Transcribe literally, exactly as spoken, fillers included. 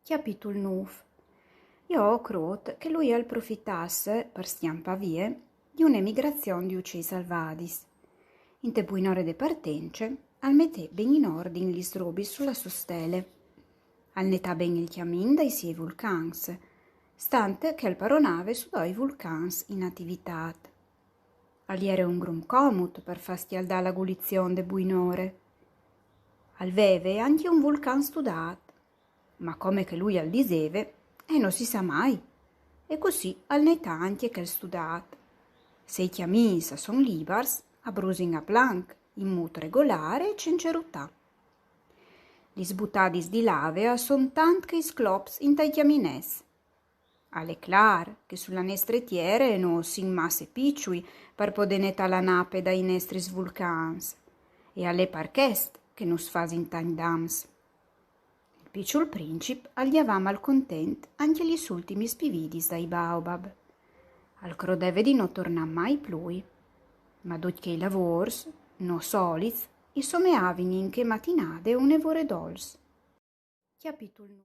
Cjapitul nûf. Jo o crôt che lui al profitasse, par scjampâ vie, di une migrazion di ucei salvadis. Inte buinore de partence, al metè ben in ordin lis robis su la sô stele. Al netà ben il cjamin dai siei vulcans, stant che al paronave su doi vulcans in ativitât. Al jere un grum comut par fâ scjaldâ la gulizion de buinore. Al veve ancje un vulcan studât, ma come che lui al diseve, e no si sa mai. E cussì al netà ancje chel studât. Se i cjamins a son libars, a brusin a planc, in mût regolâr e cence rutâ. Lis butadis di lave a son tant che i sclops intai cjaminets. Al è clâr che su la nestre tiere no sin masse piçui par podê netâ la nape dai nestris vulcans, e al è par chest che nus fasin tancj dams. Il piçul princip al gjavà malcontent ancje lis ultimis pividis dai baobab. Al crodeve di no tornâ mai plui, ma ducj chei lavôrs, no solits, i someavin in chê matinade une vore dolç. Cjapitul